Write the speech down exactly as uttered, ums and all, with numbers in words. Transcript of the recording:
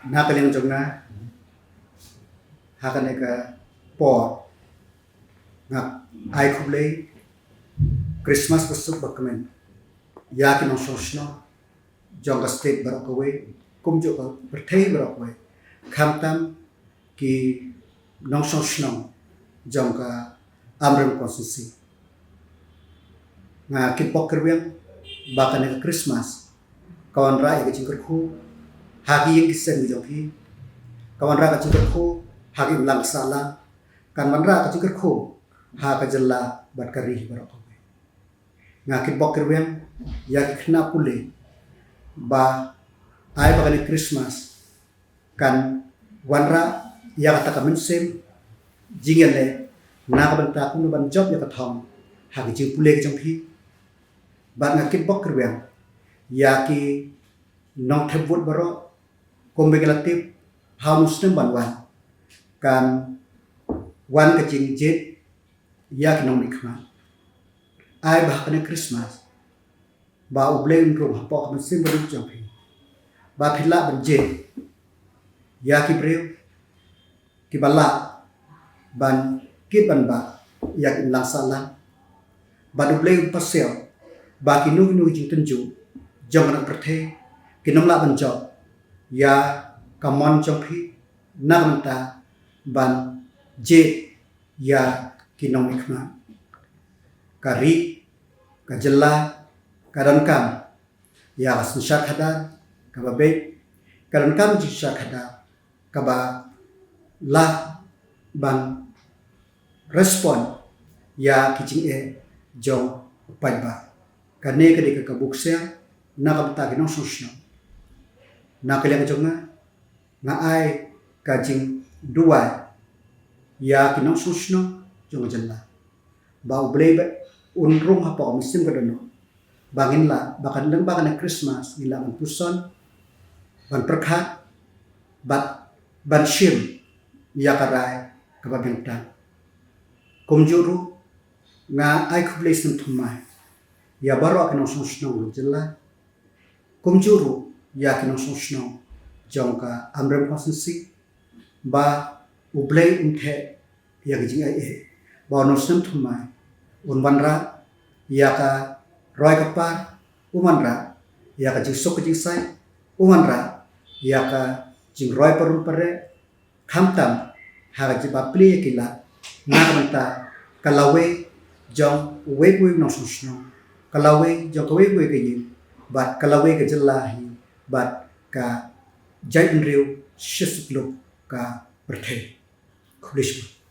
Na ka liang jong nga, ha kane ka por, nga ai khublei Christmas basuk bakmen ïa ki nongshong shnong jong ka state baroh kawei, kumjuh ka pyrthei baroh kawei, khamtam ki nongshong shnong jong ka Amrem constituency. Nga kitbok kyrwiang ba kane ka Christmas ka wanrah ïa ka jingkyrkhu ha ki ïing ki sem ki jong phi, ka wanrah ka jingkyrkhu ha ki imlang sahlang, kan wanrah ka jingkyrkhu ha ka jylla bad ka ri baroh kawei. Nga kitbok kyrwiang ïa ki khynnah pule ba ai ba kane Christmas kan wanrah ïa kata ka mynsiem jingïaleh na ka bynta kumno ban jop ïa ka thong ha ki jingpule ki jong phi. Bad nga kitbok kyrwiang ïa ki nongthep vote baroh, kumba ngi la tip, ha u snem ban wan kan wan ka jingjied ïa ki nongmihkhmat. Ai ba ha kane Christmas ba U Blei un rung hapoh ka mynsiem barim jong phi, ba phin lah ban jied ïa ki briew kiba lah ban kit ban bah ïa ki imlang sahlang. Bad U Blei un pasiaw ba kino kino ki jingtynjuh jong ka pyrthei kin ym lah ban jop ïa ka mon jong phi na ka bynta ban jied ïa ki nongmihkhmat. Ka ri, ka jylla, ka donkam ïa ka synshar khadar kaba beit, ka donkam jingsynshar khadar kaba lah ban respond ïa ki jingeh jong u paidbah. Kane ka dei ka kabu ksiar na ka bynta ki nongshong shnong. Na ka liang jong nga, nga ai ka jingduwai ïa ki nongshong shnong jong ka jylla ba U Blei ba un rung hapoh ka mynsiem ka dohnud, ba ngin lah, ba kan leng ba kane Christmas ngin lah ban puson, ban pyrkhat, bad ban shim ïa ka rai kaba bynta. Kumjuh ruh nga ai khublei sngewthuh mai ïa baroh ki nongshong shnong ka jylla, kumjuh ruh ïa ki nongshong shnong jong ka Amrem constituency, ba U Blei un theh ïa ki jingaiei, ba u nongshong shnong thymmai un wanrah ïa ka roi ka par, un wanrah ïa ka jingsuk ka jingsaiñ, un wanrah ïa ka jingroi parum pareh, khamtam ha ka jingplie ïa ki lad na ka bynta ka lawei jong uwei pa uwei u nongshong shnong, ka lawei jong kawei pa kawei ka ïing, bad ka lawei ka jylla hi bad ka jaitbynriew shi suk luk ka pyrthei. Khublei shibun.